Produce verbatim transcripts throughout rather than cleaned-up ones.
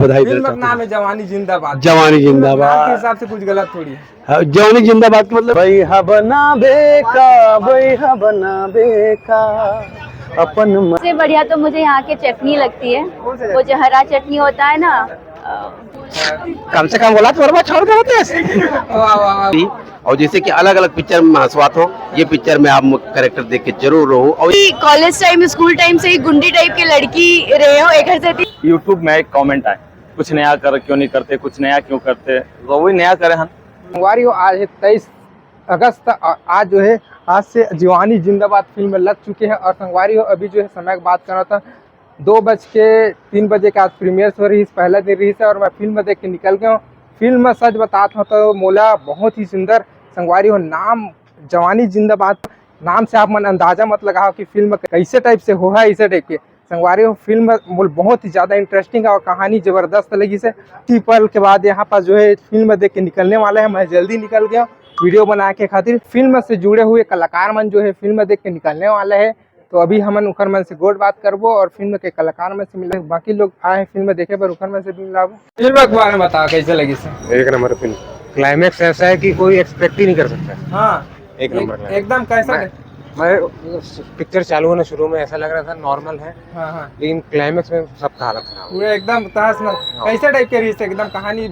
बधाई देना चाहता हूँ। फिल्म का नाम है जवानी जिंदाबाद। जवानी जिंदाबाद। नाम के हिसाब से कुछ गलत थोड़ी है। हाँ, जवानी जिंदाबाद का मतलब, भाई हा बना बेका, भाई हा बना बेका, अपन म- सबसे बढ़िया तो मुझे यहाँ की चटनी लगती है, वो जो हरा चटनी होता है ना। कम से कम बोला तो छोड़ देते हैं। वाह, वाह, वाह। और जैसे कि अलग अलग पिक्चर में हंसवात हो, ये पिक्चर में आप कैरेक्टर देख के जरूर रो। और कॉलेज टाइम, स्कूल टाइम से ही गुंडी टाइप की लड़की रहे हो, एक घर से थी। YouTube में एक कमेंट आए, कुछ नया कर क्यों नहीं करते, कुछ नया क्यों करते, तो वही नया करे हम। संगवारी हो, आज है तेईस अगस्त और आज जो है, आज से जवानी जिंदाबाद फिल्म लग चुके हैं। और संगवारी हो, अभी जो है समय की बात करा था, दो बज के तीन बजे के आज प्रीमियर शो रही, पहला दिन रही है और मैं फिल्म देख के निकल गया हूँ। फिल्म में सच बताता हूँ तो मोला बहुत ही सुंदर, संगवारी हो, नाम जवानी जिंदाबाद, नाम से आप मन अंदाजा मत लगाओ कि फिल्म कैसे टाइप से हो है, ऐसे टाइप के। संगवारी हो, फिल्म मोल बहुत ही ज्यादा इंटरेस्टिंग है और कहानी जबरदस्त लगी से। टी पल के बाद यहाँ पर जो है फिल्म देख के निकलने वाला है, मैं जल्दी निकल गया वीडियो बना के खातिर। फिल्म से जुड़े हुए कलाकार मन जो है फिल्म देख के निकलने वाला है, तो अभी हमन उखर मन से गोठ बात करबो और फिल्म के कलाकार मन से मिले। बाकी लोग आए हैं फिल्म देखे बर, उखर मन से भी मिलाबो। फिल्म के बारे में बताओ, कैसे लगी से? एक नंबर फिल्म। क्लाइमैक्स ऐसा है कि कोई एक्सपेक्ट ही नहीं कर सकता। हाँ, एक एक, नंबर है। एकदम कैसा मैं, है? मैं पिक्चर चालू होने शुरू में ऐसा लग रहा था नॉर्मल है, हाँ, हाँ। लेकिन क्लाइमैक्स में सबका हालत खराब हो पूरा गया। एकदम तहस नहस। हाँ। कैसे टाइप के रही से एकदम कहानी?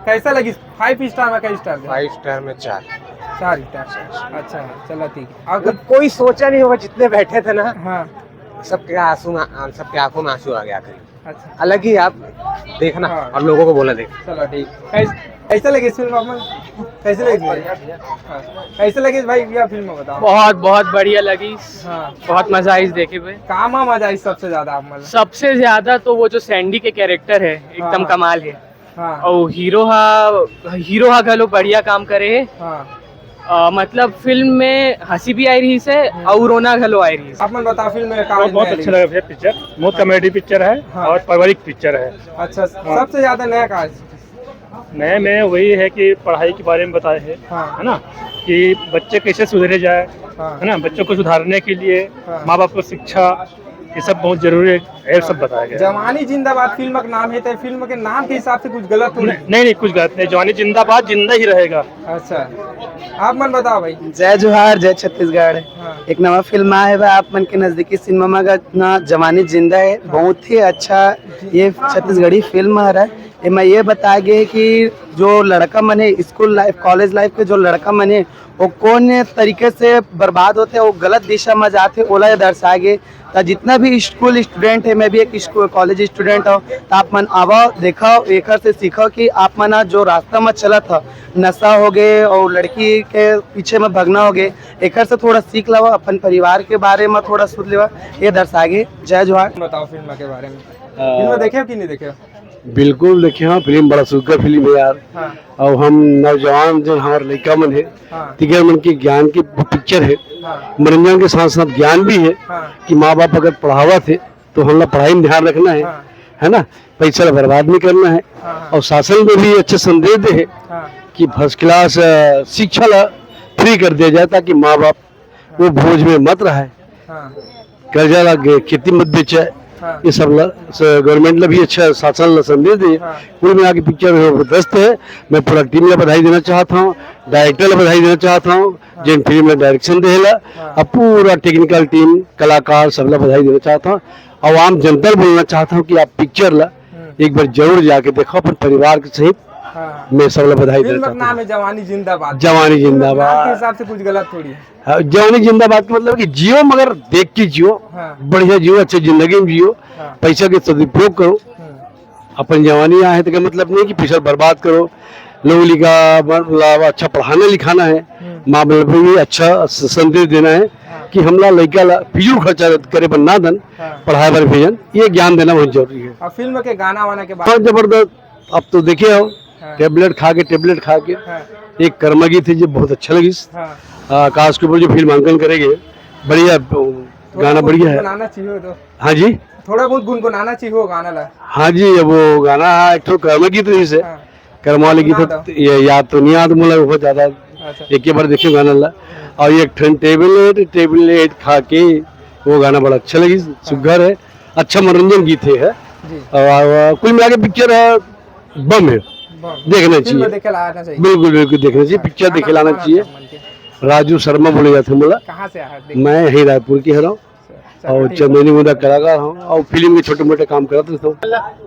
कैसा लगी? फाइव स्टार में कई स्टार दे? फाइव स्टार में चार। चार स्टार। अच्छा, चलो ठीक है। और मतलब कुछ कोई सोचा नहीं होगा, जितने बैठे थे ना, हाँ। सबके आंसू में, सबके आंखों में आंसू आ गया आखिरी। अच्छा। अलग ही आप देखना हाँ। और लोगों को बोला देख। चलो ठीक। कैस-, कैसे लगी इस फिल्म आप मन? कैसे लगी भाई? हाँ। कैसे लगी भाई, यह फिल्म बताओ। बहुत, बहुत बढ़िया लगी। हाँ। बहुत मजा आई देखे हुए। कहाँ मजा आई सबसे ज्यादा आप मन? सबसे ज्यादा तो वो जो सैंडी के कैरेक्टर है, एकदम हाँ। कमाल है। हाँ। और हीरो हा, हीरो हा घलो बढ़िया काम करे है। हाँ। अ, मतलब फिल्म में हंसी भी आई रही से हम्म। और रोना घलो आई रही से। आप मन बताओ फिल्म में का बहुत, बहुत नया अच्छा लगा भैया पिक्चर, बहुत हाँ। कॉमेडी पिक्चर है हाँ। और पारिवारिक पिक्चर है। अच्छा, हाँ। सबसे ज्यादा नया का है? नए में वही है कि पढ़ाई के बारे में बताए हैं, हाँ। है ना, कि बच्चे कैसे सुधरे जाए, हाँ। है ना, बच्चों को सुधारने के लिए हाँ। माँ बाप को शिक्षा, ये सब बहुत जरूरी है, ये सब बताया गया है। जवानी जिंदाबाद फिल्म का नाम है, तो फिल्म के नाम के हिसाब से कुछ गलत तो नहीं, नहीं? नहीं, नहीं, कुछ गलत नहीं। जवानी जिंदाबाद, जिंदा ही रहेगा। अच्छा, आप मन बताओ भाई। जय जोहार, जय छत्तीसगढ़। हाँ। एक नवा फिल्म आए बा आप मन के नजदीकी सिनेमा का ना, जवानी जिंदा है। हाँ। बहुत ही अच्छा ये छत्तीसगढ़ी फिल्म आ रहा है। एमा ये बताया गया है कि जो लड़का मन है, स्कूल लाइफ, कॉलेज लाइफ के जो लड़का मन है, वो कौन तरीके से बर्बाद होते हैं, वो गलत दिशा में जाते, ओला ये दर्शाए गे। त जितना भी स्कूल स्टूडेंट है, मैं भी एक स्कूल, कॉलेज स्टूडेंट हूँ, त आप मन आवा, देखो, एकर से सीखो कि आप मन जो रास्ता में चलत ह, नशा हो गए और लड़की के पीछे में भगना हो गए, एकर से थोड़ा सीख लावा, अपन परिवार के बारे में थोड़ा सुन लेवा, ये दर्शाए गे। जय जोहार। बताओ फिल्म के बारे में। फिल्म देखे हो कि नहीं देखे हो? बिल्कुल देखे हंव, फिल्म बड़ा सुघर फिल्म हे यार। हाँ। अउ हम नौजवान जो हमारे लइका मन हे, हाँ। तिकर मन के ज्ञान के पिक्चर हे, हाँ। मनोरंजन के साथ साथ ज्ञान भी हे हाँ। कि माँ बाप अगर पढ़ावत हे तो हमला पढ़ाई में ध्यान रखना हे, हाँ। हे ना, पैसा ला बर्बाद नहीं करना हे। हाँ, हाँ। अउ शासन में भी अच्छा संदेश दे हे हाँ। कि फर्स्ट क्लास, अ, शिक्षा ला फ्री कर दिया जाए ताकि माँ बाप वो बोझ में मत रहे। हाँ। कर्जा लग गए, खेती मत बेचे, हाँ। ये सब ला, स-, गवर्नमेंट ला भी अच्छा शासन ला संदेश दे। हाँ। कुल मिला के पिक्चर जबरदस्त हे। मैं पूरा टीम ला बधाई देना चाहत हंव, डायरेक्टर ला बधाई देना चाहत हंव, हाँ। जेन फिल्म ला डायरेक्शन दे हे ला, हाँ। अउ पूरा टेक्निकल टीम, कलाकार सब ला बधाई देना चाहत हंव। अउ आम जनता ला बोलना चाहत हंव कि आप पिक्चर ला हम्म। एक बार जरूर जाके देखो अपन परिवार के सहित। हाँ। मैं सब ला बधाई देना चाहत हंव। फिल्म का नाम हे जवानी जिंदाबाद। जवानी जिंदाबाद। नाम के हिसाब से कुछ गलत थोड़ी हे। हाँ, जवानी जिंदाबाद का मतलब कि जियो मगर देख के जियो, हाँ। बढ़िया जियो, अच्छे जिंदगी में जियो, हाँ। पैसा के सदुपयोग करो। हम्म। अपन जवानी आहे तेकर मतलब नहीं कि पैसा बर्बाद करो, लोग लिखा मतलब अच्छा पढ़ाना लिखाना हे, हम्म। माँ बाप भी अच्छा स-, संदेश देना हे हाँ। कि हमला लइका ला फिजूल खर्चा करे बर ना दन, हाँ। पढ़ाए बर भेजन, ये ज्ञान देना बहुत जरूरी हे। और फिल्म के गाना वाना के बारे बहुत में? जबरदस्त, आप तो देखे हो, हाँ। टेबलेट खा के, टेबलेट खा के। हाँ। एक कर्मा गीत हे जो बहुत अच्छा लगिस। हाँ। आ, आकाश के ऊपर जो फिल्मांकन करे गे, बढ़िया, थोड़ा गाना बहुत बढ़िया हे। गुनगुनाना चाहिए तो। हाँ जी। थोड़ा बहुत गुनगुनाना चाहिए वो गाना ला। हाँ जी, अब वो गाना एक ठो कर्मा गीत रहिस हे। हाँ। कर्मा वाले गीत गुनगुना दो। ये याद तो नहीं आत मोला बहुत ज्यादा। अच्छा। एक ही बार देखियो गाना ला। और एक ठन टेबलेट, टेबलेट खा के, वो गाना बड़ा अच्छा लगिस, हाँ। सुघर हे। अच्छा मनोरंजन गीत हे, हे। और कुल मिला के पिक्चर है, बम है, देखना चाहिए। बिल्कुल बिल्कुल देखना चाहिए, पिक्चर देखे लाना चाहिए। राजू शर्मा बोले जाते हैं बोला। मैं यही रायपुर की हूँ और चंदौली में कलाकार हूँ और फिल्म के छोटे मोटे काम करत रहता हूँ।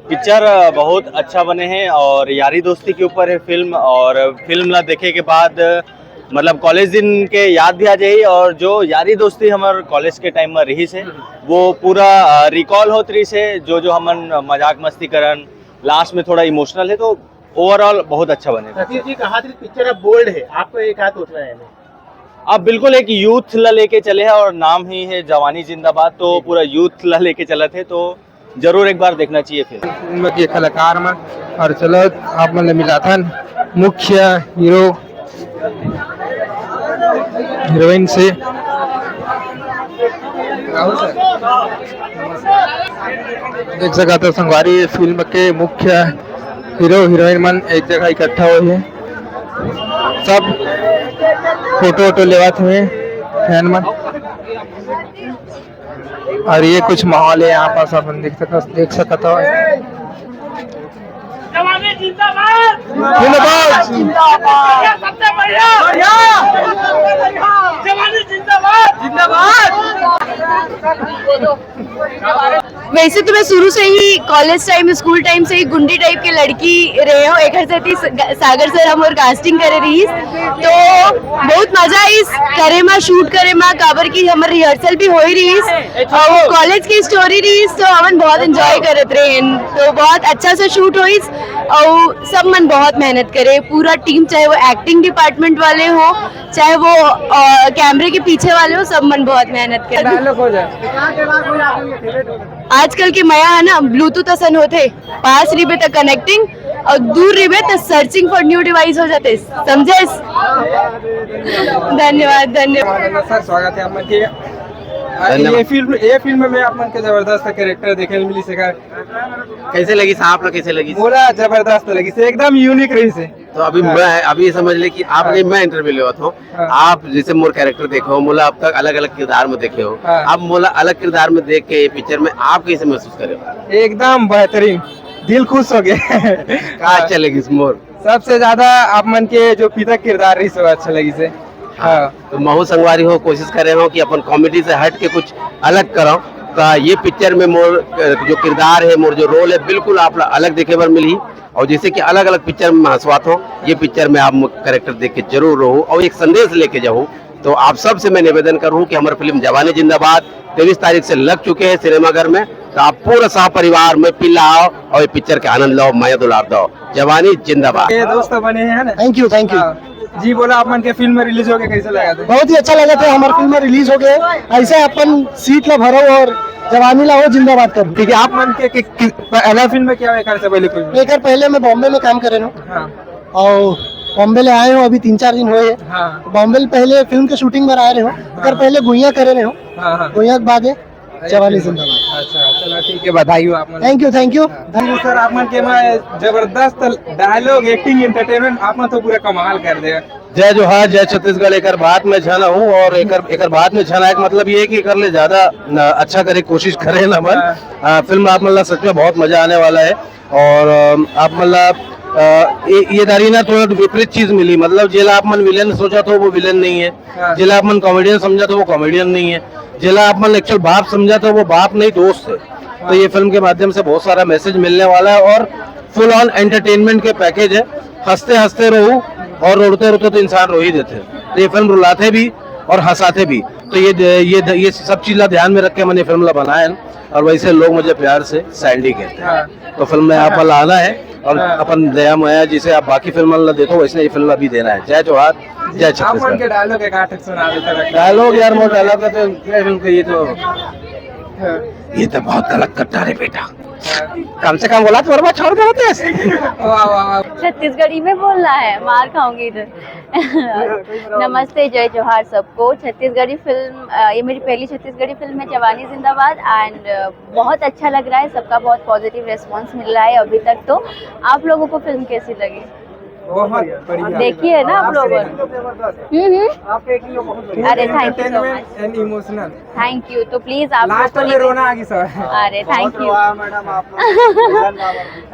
पिक्चर बहुत अच्छा बने हैं और यारी दोस्ती के ऊपर है फिल्म। और फिल्म ला देखे के बाद मतलब कॉलेज दिन के याद भी आ जाही और जो यारी दोस्ती हमर कॉलेज के टाइम में रहिस हे वो पूरा रिकॉल होत रहिस हे। जो जो हमन मजाक मस्ती करन, लास्ट में थोड़ा इमोशनल है तो ओवरऑल बहुत अच्छा बने। सतीश जी कहा थे पिक्चर अब बोल्ड है, आपको एक हाथ उठना है। अब बिल्कुल एक यूथ ला लेके चले हैं और नाम ही है जवानी जिंदाबाद, तो पूरा यूथ ला लेके चलत है तो जरूर एक बार देखना चाहिए फिल्म। फिल्म के कलाकार मन और चलो आप मन ले मिलाथन मुख्य हीरो हीरोइन से। देख सकत हो संगवारी, फिल्म के मुख्य हीरो हीरोइन मन एक जगह इकट्ठा हुए हैं, सब फोटो वोटो लेवत हुए फैन मन। और ये कुछ माहौल है यहाँ पास, अपन देख सकत देख सकत हो। जवानी जिंदाबाद। जिंदाबाद। जिंदाबाद। सबसे बढ़िया। बढ़िया। जवानी जिंदाबाद। जिंदाबाद। वैसे तो मैं शुरू से ही कॉलेज टाइम, स्कूल टाइम से ही गुंडी टाइप के लड़की रहे हो। एक हर सेती स-, सागर सर हमर कास्टिंग करे रहिस, तो बहुत मजा आइस करे मा, शूट करे मा, काबर की हमर रिहर्सल भी होई रहिस और कॉलेज की स्टोरी रहिस, तो हमन बहुत एंजॉय करत रहेन। तो बहुत अच्छा से शूट होइस और सब मन बहुत मेहनत करे, पूरा टीम, चाहे वो एक्टिंग डिपार्टमेंट वाले हो, चाहे वो अ, कैमरे के पीछे वाले हो, सब मन बहुत मेहनत करे। डायलॉग हो जाए। आजकल के मया है ना, ब्लूटूथ असन होथे, पास रिबे त कनेक्टिंग और दूर रिबे त सर्चिंग फॉर न्यू डिवाइस हो जाते, समझेस? धन्यवाद, धन्यवाद। सर, स्वागत है आप मन के। धन्यवाद। ये फिल्म, ये फिल्म में आप मन के जबरदस्त कैरेक्टर देखे मिली सका। कैसे लगी साहब, कैसे लगी? मोला जबरदस्त लगी से, एकदम यूनिक रही से। तो अभी हाँ। मैं अभी ये समझ ले कि आप हाँ। मैं इंटरव्यू लेवत हूँ। हाँ। आप जैसे मोर कैरेक्टर देखे हो, मोला अब तक अलग अलग किरदार में देखे हो, हाँ। अब मोला अलग किरदार में देख के ये पिक्चर में आप कैसे महसूस करे हो? एकदम बेहतरीन, दिल खुश हो गया। का अच्छा लगिस मोर? सबसे ज्यादा आप मन के जो पिता किरदार रही, सब अच्छा लगी से। हाँ। तो महू संगवारी हो, कोशिश करे हो कि अपन कॉमेडी से हट के कुछ अलग करो। तो ये पिक्चर में मोर अ, जो किरदार है, मोर जो रोल है, बिल्कुल आप ला अलग देखे बर मिली। और जैसे कि अलग अलग पिक्चर में हंसवात हो, ये पिक्चर में आप मोर कैरेक्टर देख के जरूर रहो और एक संदेश लेके जाओ। तो आप सबसे मैं निवेदन करूँ कि हमारी फिल्म जवानी जिंदाबाद तेईस तारीख से लग चुके हैं सिनेमाघर में, तो आप पूरा सह परिवार में पिल्ला आओ और ये पिक्चर के आनंद लो, मया दुलार दो। जवानी जिंदाबाद। ये दोस्त बने हैं ना? Thank you, thank you. हाँ। जी, बोला आप मन के फिल्म रिलीज हो गए, कैसे लगा था? बहुत ही अच्छा लगा था, हमारी फिल्म रिलीज हो गए, ऐसे अपन सीट ला भरो और जवानी ला हो जिंदाबाद करो। ठीक है, आप मन के, के, के पहला फिल्म में क्या है, से पहले कोई? एकर पहले मैं बॉम्बे में काम करे हूँ हाँ। और बॉम्बे ले आए हूँ, अभी तीन चार दिन हुए हैं। हाँ। बॉम्बे ले पहले फिल्म के शूटिंग में आए रहे हो, एकर हाँ। पहले गुइया करे रहे हो, हाँ, हाँ। गुइया के बाद है जवानी जिंदाबाद। अच्छा, चलो ठीक है, बधाई हो आप मन। Thank you, thank you. हाँ। थैंक यू सर, आप मन के मैं जबरदस्त डायलॉग, एक्टिंग, एंटरटेनमेंट, आप मन तो पूरा कमाल कर दे। जय जोहार, जय छत्तीसगढ़। एकर बात में झन हूँ और एकर, एकर बात में झन आए के मतलब ये है कि एकर ले ज्यादा न, अच्छा करे कोशिश करे ना मन। हाँ। आ, फिल्म आप मन ला सच में बहुत मजा आने वाला है और अम, आप मन ला अ, ये, ये दारी ना थोड़ा विपरीत चीज मिली, मतलब जेला आप मन विलेन सोचा तो वो विलेन नहीं है, हाँ। जेला आप मन कॉमेडियन समझा तो वो कॉमेडियन नहीं है, जेला आप मन एक्चुअल बाप समझा तो वो बाप नहीं दोस्त है। तो ये फिल्म के माध्यम से बहुत सारा मैसेज मिलने वाला है और फुल ऑन एंटरटेनमेंट के पैकेज है। हंसते हंसते रहू और रोते रोते तो इंसान रो ही देते हैं। तो ये फिल्म रुलाते भी और हंसाते भी। तो ये ये ये सब चीज ला ध्यान में रख के मैंने फिल्म ला बनाया है और वैसे लोग मुझे प्यार से सैंडी कहते हैं। हाँ। तो फिल्म में आप ला आना है और हाँ। अपन दया मया जिसे आप बाकी फिल्म ला देते हो वैसे ये फिल्म अभी देना है। जय जोहार, जय आप छत्तीसगढ़। उनके डायलॉग एक आठ सुना देते हैं। डायलॉग यार, वो डायलॉग का तो क्या फिल्म का ये तो हाँ। ये तो बहुत गलत कट्टा रे बेटा। कम से कम बोला तो छोड़ दे होते। वाह, वाह, वाह। छत्तीसगढ़ी में बोलना है, मार खाऊंगी इधर। नमस्ते, जय जोहार सबको। छत्तीसगढ़ी फिल्म, अ, ये मेरी पहली छत्तीसगढ़ी फिल्म है जवानी जिंदाबाद, एंड, अ, बहुत अच्छा लग रहा है, सबका बहुत पॉजिटिव रिस्पॉन्स मिल रहा है अभी तक। तो आप लोगों को फिल्म कैसी लगी? बहुत बढ़िया। देखिए ना आप लोगों ने। जबरदस्त है। हम्म हम्म। आपका एक्टिंग बहुत बढ़िया। अरे, thank you so much। And emotional. Thank you. तो प्लीज आप लोग लास्ट को में ये- रोना आ गई सर। अरे, थैंक यू। वाह मैडम, आप लोग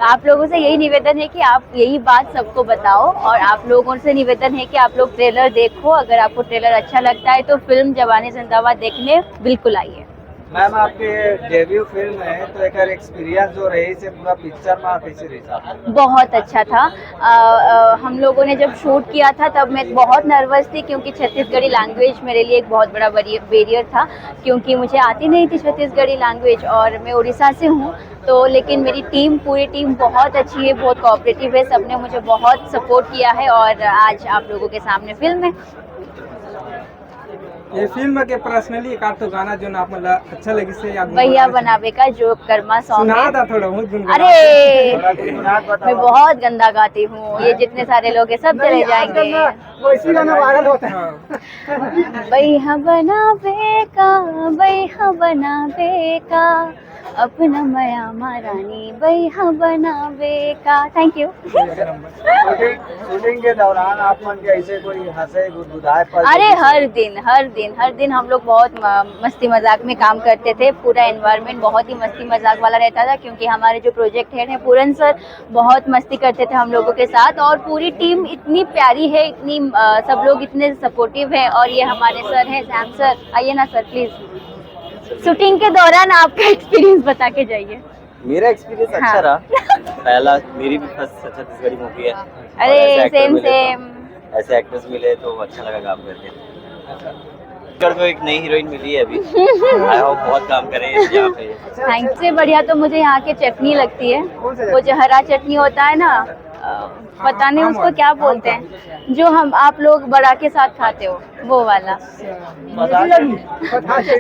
आप लोगों से यही निवेदन है कि आप यही बात सबको बताओ, और आप लोगों से निवेदन है कि आप लोग ट्रेलर देखो। अगर आपको ट्रेलर अच्छा लगता है तो फिल्म जवानी जिंदाबाद देखने बिल्कुल आइए। मैम, आपके डेब्यू फिल्म है, तो एक एक्सपीरियंस जो रही से पूरा पिक्चर में कैसे रही साहब? बहुत अच्छा था। अ, अ, हम लोगों ने जब शूट किया था तब मैं बहुत नर्वस थी, क्योंकि छत्तीसगढ़ी लैंग्वेज मेरे लिए एक बहुत बड़ा बैरियर था, क्योंकि मुझे आती नहीं थी छत्तीसगढ़ी लैंग्वेज, और मैं उड़ीसा से हूँ। तो लेकिन मेरी टीम, पूरी टीम बहुत अच्छी है, बहुत कोऑपरेटिव है, सबने मुझे बहुत सपोर्ट किया है, और आज आप लोगों के सामने फिल्म है। ये फिल्म के पर्सनली एक आध तो गाना जो ना आप मतलब अच्छा लगी से या भैया बनावे का जो कर्मा सॉन्ग सुना है। था थोड़ा बहुत गुनगुना। अरे, थोड़ा गुनगुना के बताओ। मैं बहुत गंदा गाती हूँ। ये जितने सारे लोग हैं, सब चले जाएंगे। वैसे गाना वायरल होता है। बैहा बनावे का, बैहा बनावे का, अपना मया मा रानी बैहा बनावे का। Thank you. शूटिंग शूटिंग के दौरान आप मन के ऐसे कोई हंसे गुदगुदाए पल? अरे, हर दिन, हर दिन, हर दिन हम लोग बहुत म- मस्ती मजाक में काम करते थे। पूरा एनवायरनमेंट बहुत ही मस्ती मजाक वाला रहता था, क्योंकि हमारे जो प्रोजेक्ट हेड हैं पूरन सर, बहुत मस्ती करते थे हम लोगों के साथ, और पूरी टीम इतनी प्यारी है, इतनी अ, सब लोग इतने सपोर्टिव हैं। और ये हमारे सर हैं, सैम सर, आइए ना सर प्लीज। शूटिंग के दौरान आपका एक्सपीरियंस बता के जाइए। मेरा एक्सपीरियंस अच्छा हाँ। रहा। पहला, मेरी भी फर्स्ट छत्तीसगढ़ी मूवी है। और अरे, ऐसे एक्टर सेम मिले तो, सेम। ऐसे एक्टर्स मिले तो अच्छा लगा काम करके। कर तो एक नई हीरोइन मिली है अभी। आई होप बहुत काम करें यहाँ पे। थैंक्स। से बढ़िया तो मुझे यहाँ की चटनी लगती है, वो जो हरा चटनी होता है ना, अ, पता नहीं उसको क्या बोलते हैं, जो हम आप लोग बड़ा के साथ खाते हो, वो वाला। ए,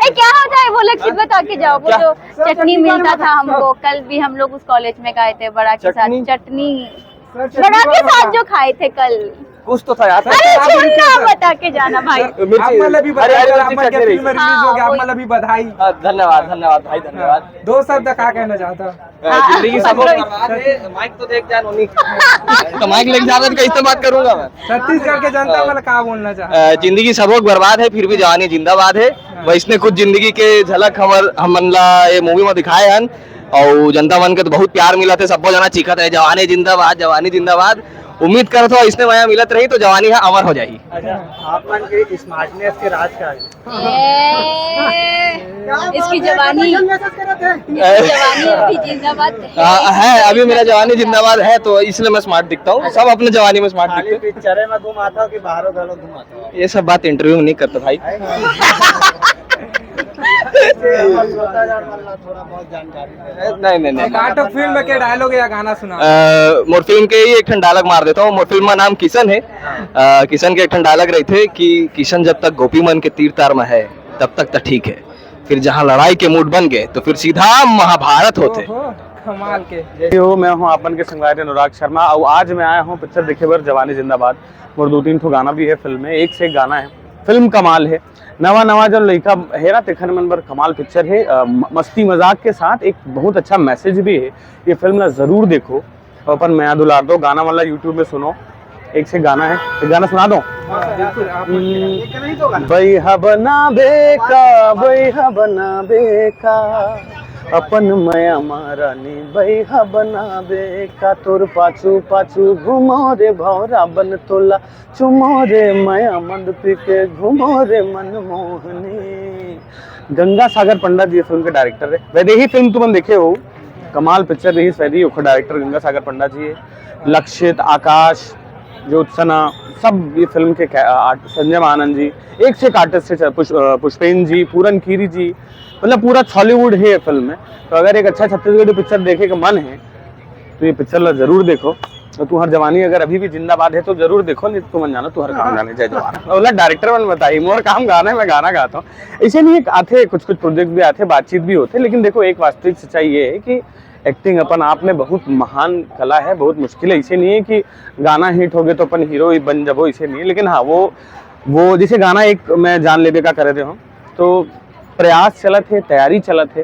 क्या होता है वो, लक्षित बता के जाओ। वो जो चटनी मिलता था हमको, कल भी हम लोग उस कॉलेज में खाए थे बड़ा के साथ। चटनी, बड़ा के साथ जो खाए थे कल। कुछ तो था यार। अरे छोड़ ना, बता के जाना भाई। मिर्ची। आप मतलब भी अरे, बधाई अरे, सर, आप मिर्ची मतलब चटनी फिल्म रही। रिलीज हो गया, आप हाँ, मतलब भी बधाई। हाँ, धन्यवाद, धन्यवाद भाई, धन्यवाद। दो शब्द कहा कहना चाहता हूँ। अ, जिंदगी सबक बर्बाद है, माइक तो देख जा नोनी। तो माइक लेके जाता तो कैसे बात करूंगा मैं? छत्तीसगढ़ के जनता मतलब का बोलना चाहता अ, जिंदगी सबक बर्बाद है, फिर भी जवानी जिंदाबाद है। वैसने कुछ जिंदगी के झलक हमर हमन ला ये मूवी में दिखाए हन। और जनता मन के तो बहुत प्यार मिलत हे, सब्बो जना चीखत हे, "जवानी जिंदाबाद, जवानी जिंदाबाद।" उम्मीद करत हो इसने मया मिलत रही तो जवानी ह अमर हो जाही। अच्छा, आप मन के स्मार्टनेस के राज का है? ए, इसकी जवानी, इसकी जवानी भी जिंदाबाद है। हाँ, है, अभी मेरा जवानी जिंदाबाद है तो इसलिए मैं स्मार्ट दिखता हूँ। सब अपने जवानी में स्मार्ट खाली दिखते पिक्चर में घुमाता हो कि बाहरों घरों घुमाता हो? हैं। ये सब बात इंटरव्यू में नहीं करता भाई। छोटा जान वाला थोड़ा बहुत जानकारी दे। नहीं, नहीं, नहीं। काटो फिल्म के डायलॉग या गाना सुना। अ, मोर फिल्म के ही एक ठन डायलॉग मार देता हूँ। मोर फिल्म में नाम किशन है। अ, किशन के एक ठन डायलॉग रही थे कि "किशन जब तक गोपी मन के तीर तार में है, तब तक तो ठीक है, फिर जहाँ लड़ाई के मूड बन गए तो फिर सीधा महाभारत होते।" ओहो, कमाल के। जय हो, मैं हूं आप मन के संगवारी अनुराग शर्मा और आज मैं आया हूं पिक्चर देखे बर जवानी जिंदाबाद। मोर दो तीन ठो गाना भी है फिल्म में, एक से एक गाना है, फिल्म कमाल है। नवा नवा जो लइका है ना, तेखर मन बर कमाल पिक्चर है। अ, म- मस्ती मजाक के साथ एक बहुत अच्छा मैसेज भी है। ये फिल्म ला जरूर देखो और अपन मया दुलार दो। गाना वाला YouTube में सुनो, एक से गाना है, एक गाना सुना दो। बिल्कुल, आप हम्म, बैहा बनाबे का, बैहा बनाबे का, अपन मया मा रानी बैहा बनाबे का, तोर पाछू पाछू घूमो रे भौरा बन तोला, चुमो रे मया मद पी के घूमो रे मनमोहनी। गंगा सागर पंडा जी ये फिल्म के डायरेक्टर है। वैदेही फिल्म तुमन देखे हो, कमाल पिक्चर रही वैदेही, ओखर डायरेक्टर गंगा सागर पंडा जी है। लक्षित, आकाश, ज्योत्सना, सब ये फिल्म के कै-, आर्ट-, संजय मानन जी, एक से एक आर्टिस्ट है, पुष-, अ, पुष्पेन जी, पूरन खीरी जी, मतलब पूरा छॉलीवुड है ये फिल्म में। तो अगर एक अच्छा छत्तीसगढ़ी पिक्चर देखे का मन है तो ये पिक्चर ला जरूर देखो। तो तुम्हार जवानी अगर अभी भी जिंदाबाद है तो जरूर देखो, नहीं तो तुमन जानो तुम्हार काम जाने। जय जवान। बोला डायरेक्टर मन बताई, मोर काम गाना है, मैं गाना गाता हूँ। ऐसे नहीं, एक आथे कुछ कुछ प्रोजेक्ट भी आथे, बातचीत भी होते, लेकिन देखो एक वास्तविक सच्चाई ये है कि एक्टिंग अपन आप में बहुत महान कला है, बहुत मुश्किल है। ऐसे नहीं है कि गाना हिट हो गए तो अपन हीरो ही बन जाबो, ऐसे नहीं है। लेकिन हाँ, वो वो जैसे गाना एक मैं जान लेबे का करे दे हूँ, तो प्रयास चलत है, तैयारी चलत है,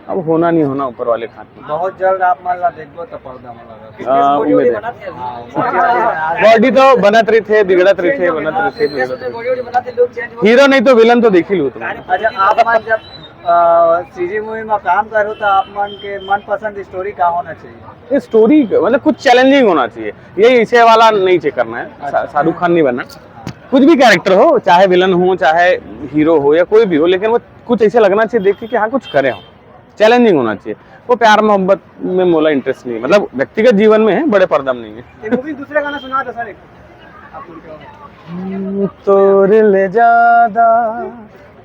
अब होना नहीं होना ऊपर वाले के हाथ में। बहुत जल्द आप मन ला देखबो तो पर्दा में लगा। हाँ, उम्मीद है। हाँ, मोटी वाली में आज बॉडी तो बनत रहिथे, बिगड़त रहिथे, बनत रहिथे, बिगड़त रहिथे। हीरो नहीं तो विलन तो देख ही लूँ तुम। अच्छा, आप मन जब सीजी मूवी में काम करो तो आप मन के मनपसंद स्टोरी का होना चाहिए? ये स्टोरी मतलब कुछ चैलेंजिंग होना चाहिए। ये इसे वाला नहीं चेक करना है, शा- शाहरुख खान नहीं बनना। कुछ भी कैरेक्टर हो, चाहे विलन हो, चाहे हीरो हो या कोई भी हो, लेकिन वो कुछ ऐसे लगना चाहिए देख के कि हाँ कुछ करे हो, चैलेंजिंग होना चाहिए। वो प्यार मोहब्बत में मोला इंटरेस्ट नहीं है, मतलब व्यक्तिगत जीवन में है, बड़े पर्दा में नहीं है। ये मूवी दूसरा गाना सुना दो सर एक। आप लोग क्या? तोर ले ज्यादा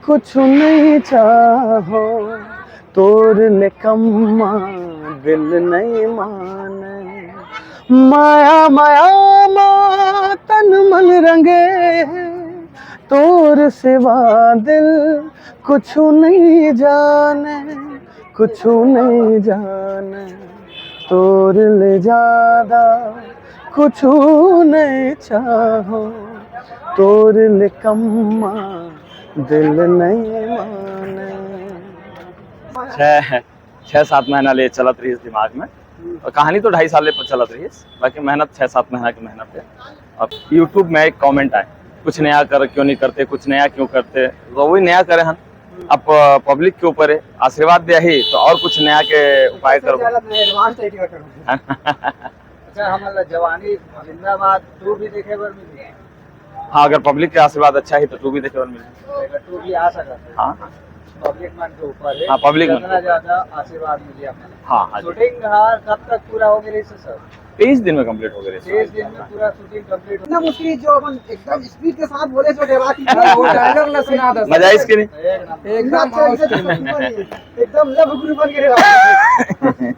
कुछ नहीं चाहो, तोर ले कम्मा दिल नहीं माने। माया माया मा तन मन रंगे, तोर सिवा दिल कुछ नहीं जाने, कुछ नहीं जाने। तोर ले ज्यादा कुछ नहीं चाहो, तोर ले कम्मा दिल नहीं माने। छह छह सात महीना ले चलत रहिस दिमाग में। और कहानी तो ढाई साल ले चलत रहिस, बाकी मेहनत छह सात महीना की मेहनत है। अब YouTube में एक कमेंट आए, "कुछ नया कर क्यों नहीं करते, कुछ नया क्यों करते?" तो वही नया करे हन। अब पब्लिक के ऊपर है, आशीर्वाद दिया ही तो और कुछ नया के उपाय करबो। एडवांस आइडिया करो। अच्छा, हमन ला जवानी जिंदाबाद टू भी देखे बर मिली। हाँ, अगर पब्लिक के आशीर्वाद अच्छा है तो टू भी देखे बर मिली। अगर टू भी आ सकता है। हाँ। पब्लिक मन के ऊपर है। हाँ, पब्लिक मन जितना के ऊपर। ज्यादा आशीर्वाद मिले आप मन। हाँ, हाँ जी। शूटिंग हर कब तक पूरा हो गई सर? तेईस दिन में कंप्लीट हो गए। तेईस दिन में पूरा शूटिंग कंप्लीट। इतना मुश्किल जो अपन एकदम स्पीड के साथ बोले जो डेरा की वो डायलॉग ना सुना दो। मजा आइस कि नहीं? एकदम एकदम लव गुरु बन के रहे।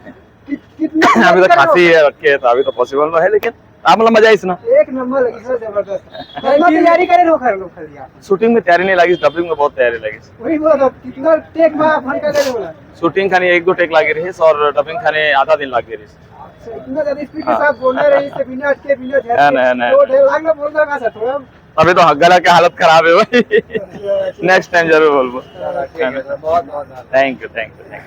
कितना अभी तो खांसी है, रखे है, तो अभी तो पॉसिबल नहीं है, लेकिन आप मतलब मजा आइस ना। एक नंबर लगी सर, जबरदस्त। कितना तैयारी करे हो, कर लो, कर लिया। शूटिंग में तैयारी नहीं लगी, डबिंग में बहुत तैयारी लगी। वही बोला था, कितना टेक में आप मन का ले बोला। शूटिंग खानी एक दो टेक लागे रही और डबिंग खानी आधा दिन लागे रही। अच्छा, इतना ज्यादा स्पीड के साथ बोलना रही, इससे बिना अटके, बिना झटके। है ना, है ना। तो डेढ़ लाख में बोलना का सर, थोड़ा। अभी तो गला की हालत खराब है भाई। नेक्स्ट टाइम जरूर बोलबो। चलो, ठीक है सर, बहुत बहुत धन्यवाद। Thank you, thank you, thank you.